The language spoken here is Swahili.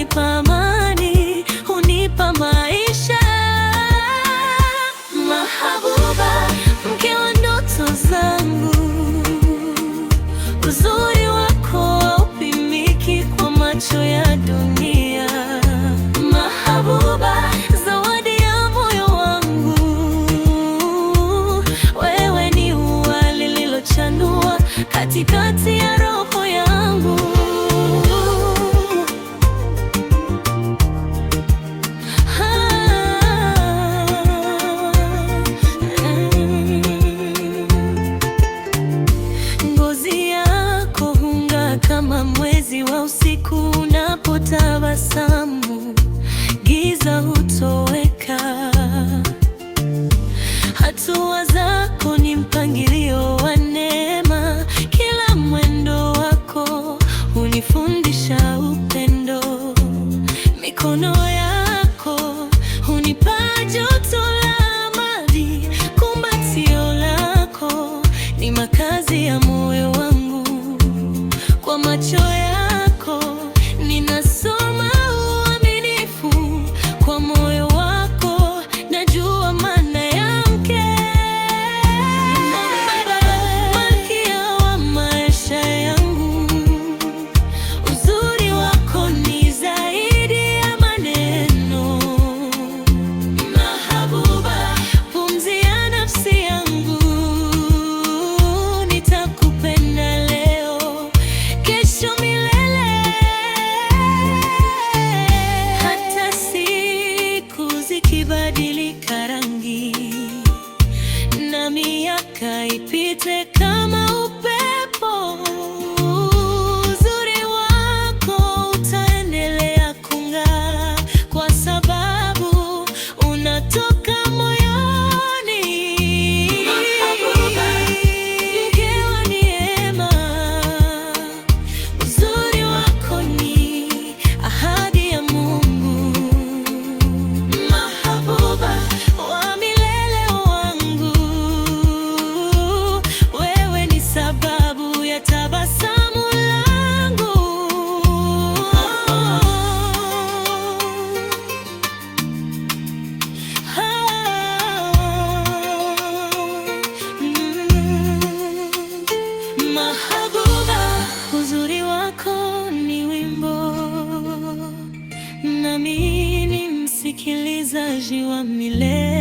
Hunipa amani, hunipa maisha. Mahabuba, mke wa ndoto zangu, uzuri wako haupimiki kwa macho ya dunia. Mahabuba, zawadi ya moyo wangu, wewe ni ua lililochanua katikati ya roho yangu. Ah, mm. Ngozi yako hung'aa kama mwezi wa usiku unapotabasamu, giza hutoweka. Hatua zako ni mpangilio wa neema, kila mwendo wako hunifundisha upendo. Mikono yako hunipa joto la amani, kumbatio lako ni makazi ya moyo wangu. Kwa macho yako ninasoma uaminifu, kwa moyo wako najua maana ya mke. Malkia wa maisha yangu, uzuri wako ni zaidi ya maneno. Mahabuba, pumzi ya nafsi yangu, nitakupenda leo, kesho, milele. Hata siku zikibadilika rangi na miaka ipite kama upepo, uzuri wako utaendelea kung'aa kwa sababu unatoka moyoni. Mke wa neema, uzuri wako ni ahadi ya Mungu. Mahabuba wa milele wangu, wewe ni sababu ya tabasamu langu. Mahabuba, uzuri wako ni wimbo, nami ni msikilizaji wa milele.